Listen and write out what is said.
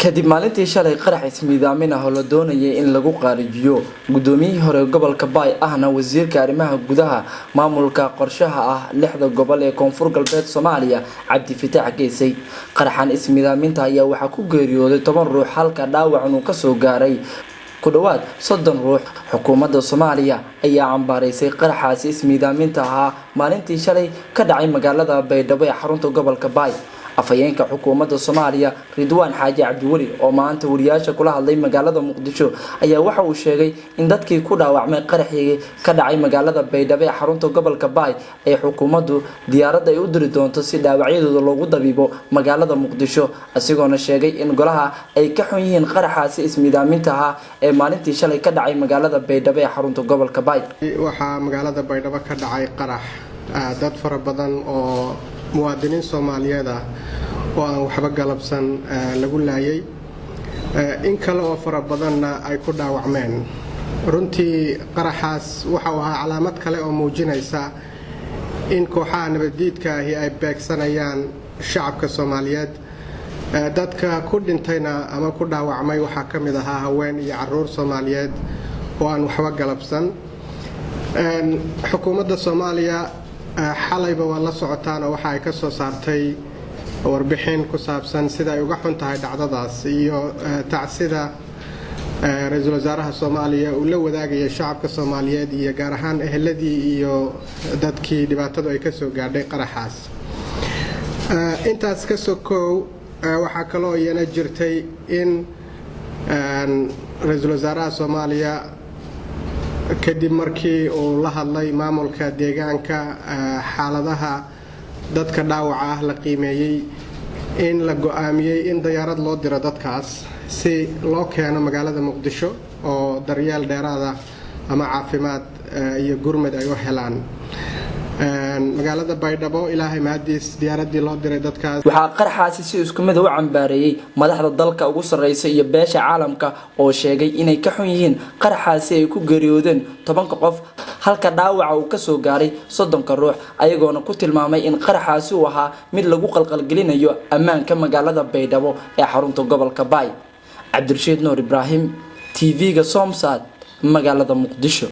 Kadib maalintii shalay qarax ismiidaamin ah oo la doonayay in lagu qaarijiyo gudoomiyihii hore gobolka Baay ahna wasiirka arrimaha gudaha maamulka qorshaha ah lixda gobol ee Koonfur Galbeed Soomaaliya Cabdifataax Geesay. Qaraxan ismiidaaminta ayaa waxaa ku geeriyooday 10 ruux halka dhaawacan uu kasoo gaaray ku dhawaad 30 ruux. Xukuumadda Soomaaliya ayaa cambaaraysay qaraxaasi ismiidaaminta ahaa maalintii shalay ka dhacay magaalada Baydhabo ee xarunta gobolka Baay. Afhayeenka xukuumadda Soomaaliya Ridwaan Xaaji Cabdiweli oo maanta wariyaasha kula hadlay magaalada Muqdisho ayaa waxa uu sheegay in dadkii ku dhaawacmay qaraxii ka dhacay magaalada Baydhabo ee xarunta gobolka Baay ay xukuumaddu diyaaradda ay u diri doonto si dhaawacyadooda loogu dabiibo magaalada Muqdisho, isagoona sheegay in golaha ay ka xun yihiin qaraxaasi ismiidaaminta ahaa ee maalintii shalay ka dhacay magaalada Baydhabo ee xarunta gobolka Baay. Waxaa magaalada Baydhabo ka dhacay qarax dad fara badan oo muwaadiniin Soomaaliyeed ah oo aan waxba galabsan lagu laayay, in kale oo fara badanna ay ku dhaawacmeen. Runtii qaraxaas waxa uu ahaa calaamad kale oo muujinaysa in kooxaha nabaddiidka ahi ay beegsanayaan shacabka Soomaaliyeed. Dadka ku dhintayna ama ku dhaawacmay waxaa ka mid ahaa haween iyo caruur Soomaaliyeed oo aan waxba galabsan. Xukuumadda Soomaaliya xalayba waa la socotaan oo waxa ay ka soo saartay warbixin ku saabsan sida ay uga xun tahay dhacdadaas iyo tacsida ra-iisul wasaaraha Soomaaliya uu la wadaagaya shacabka Soomaaliyeed iyo gaar ahaan eheladii iyo dadkii dhibaatadu ay kasoo gaadhay qaraxaas. Intaas ka sokow, waxaa kaloo iyana jirtay in ra-iisul wasaaraha Soomaaliya kadib markii uu la hadlay maamulka deegaanka, xaaladaha dadka dhaawaca ah la qiimeeyey, in la go-aamiyey in dayaarad loo diro dadkaas si loo keeno magaalada Muqdisho oo daryeel dheeraada ama caafimaad iyo gurmad ay u helaan magaalada Baydhabo. Ilaahay mahadiis, diyaaradii loo diray dadkaas. Waxaa qaraxaasi si isku mid u cambaareeyay madaxda dalka ugu sarreysa iyo beesha caalamka oo sheegay inay ka xun yihiin qaraxaasi ay ku geeriyoodeen 10-ka qof halka dhaawaca uu kasoo gaaray 30-ka ruux, ayagoona ku tilmaamay in qaraxaasi uu ahaa mid lagu qalqalgelinayo ammaanka magaalada Baydhabo ee xarunta gobolka Baay. Cabdirashiid Nuur Ibraahim, TV-ga Somsad, magaalada Muqdisho.